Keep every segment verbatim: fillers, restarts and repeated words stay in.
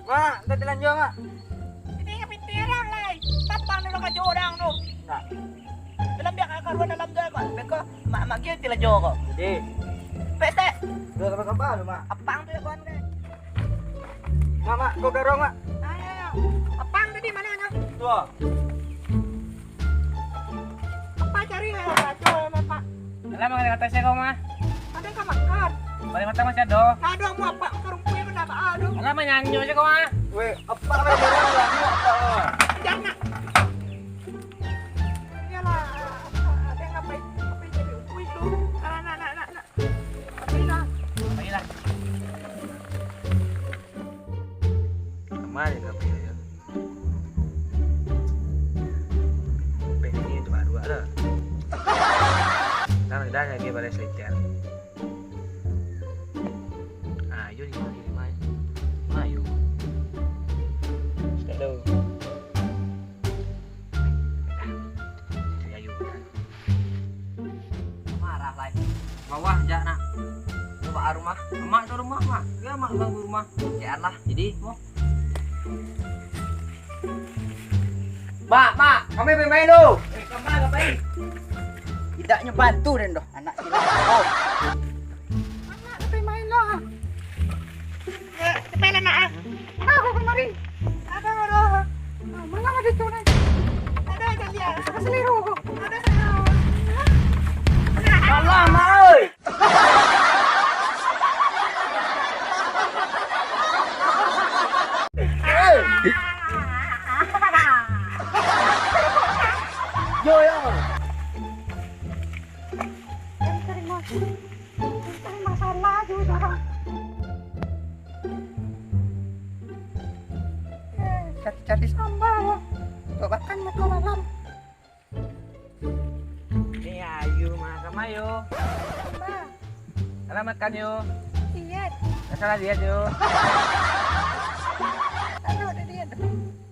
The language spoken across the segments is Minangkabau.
Mak, entah telanjur, Mak. Ini yang pintar lah, lai. Tapang dulu ka jorang tu. Nah. Dalam biak karuan dalam tu, Mak. Beko, Mak, Mak, kira telanjur kok. Jadi. Pek, tek. Udah sampai kapal tu, Mak. Apang tu ya, kawan, kan? Mak, Mak, kau garong, Mak. Ayo, ayo. Apang tadi mana, Mak? Tu, ah. Apa cari, ya, Pak? Coba, Pak. Alah, makan di atas ya, kau, mah. Ada nggak makan? Balik mata masih ada. Ada mau apa? Karung kue mana, Pak? Aduh. Alah, manyanyo aja kau, mah. Weh, apa namanya orang, Mak? Jangan. Iyalah, ada yang ngapain? Ngapain jadi upu itu? Alah, nak, nak, nak, nak. Ngapain lah? Ngapain lah? Kama ka pai yo? Pengen tu baru lah. Dah, dah lagi pada sekian. Ah, yo, yo, yo, mai. Mai, yo. Hello. Marah lai. Bawah jak nak. Coba rumah. Mak tu rumah, Mak. Dia mak ganggu rumah. Janganlah. Jadi, mau. Mak, Mak, kami bermain tu. Eh, kemana ngapain? Tidaknya bantu dan doh, anak sila. Oh. Anak, ngapain main lah? Eh, ngapain anak, ah? Kenapa kemari? Ada, ada. Ah, mana ada cowok ni? Ada, ada lihat. Apa seliru? Ada, ada. Alah, Mak, oi. Yo, yo. Yang terima, yang terima salah juga orang. Eh, cari-cari sambal, ya. Untuk makan makan malam. Ni ayu mah, kama yo. Sambal. Alah makan yo. Lihat. Dah salah lihat yo. Aduh, udah lihat.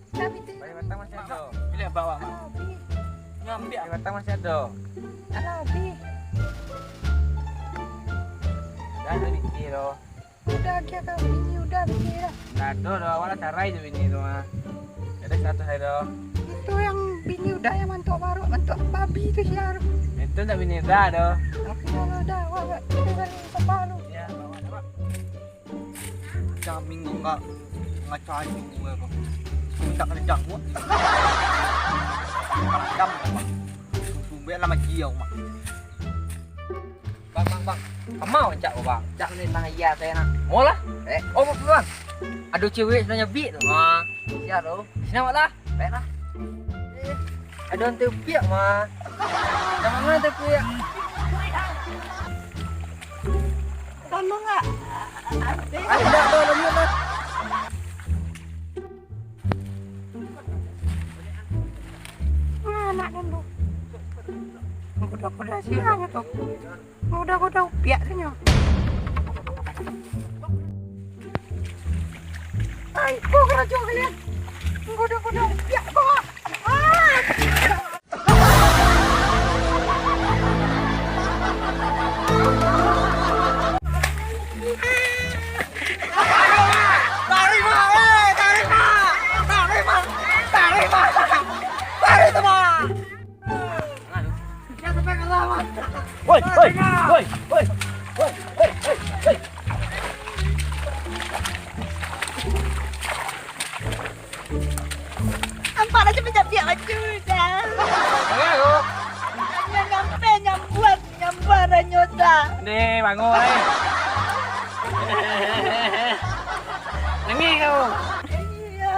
Tapi tu. Balik matang masih ada. Pilih bawa, Mak. Alabi. Nyambiak. Balik matang masih ada. Alabi. Dah ada biji tu. Udah, agiah ka bini Uda, bini Uda. Ndak ado doh, awak lah carai jo bini tu mah. Jadi satu hari doh. Itu yang bini Uda yang mantuak baruak, mantuak babi tu sia tu. Itu ndak bini Uda doh. Tapi kalau Uda, awak buat itu kan sambal tu. Iya, bawa dah, Pak. Jamin kau enggak, enggak cari gue kau. Minta kena jangkut. Kepala jam kau, Pak. Tumbek lah mati kau, Pak. Bang, bang, bang. Kamau cak ko, bang? Cak ni tang iya saya nak. Mau lah. Eh, oh, bang. Ado cewek sebenarnya bik tu. Ha, sia tu. Sini awak lah. Baiklah. Eh, ado ante piak mah. Sama mana ante piak? Tolong, Kak. Ante. Ah, tidak, tolong, tidak. Ah, anak dulu. Kuda-kuda siapa tu? Kuda-kuda upiak tu nyo. Ai, kok karajo kalian? Kuda-kuda upiak kok. Ah! Tarik, Mak! Eh, tarik, Mak! Tarik, Mak! Tarik, Mak! Tarik tu, Mak! Woi, woi, woi, woi, woi, woi, woi. Nampak dah capek-capek baju dah. Bangun, bangun. Hanya nampak nyambuan, nyambuan ranyo dah. Ni, bangun, eh. Nangis kau. Iya.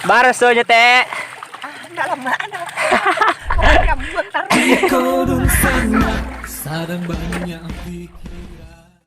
Barasonyo, Tek? Ah, ndak lamo, ndak. Orang yang buang taruh. Iko dunsanak sadang banyak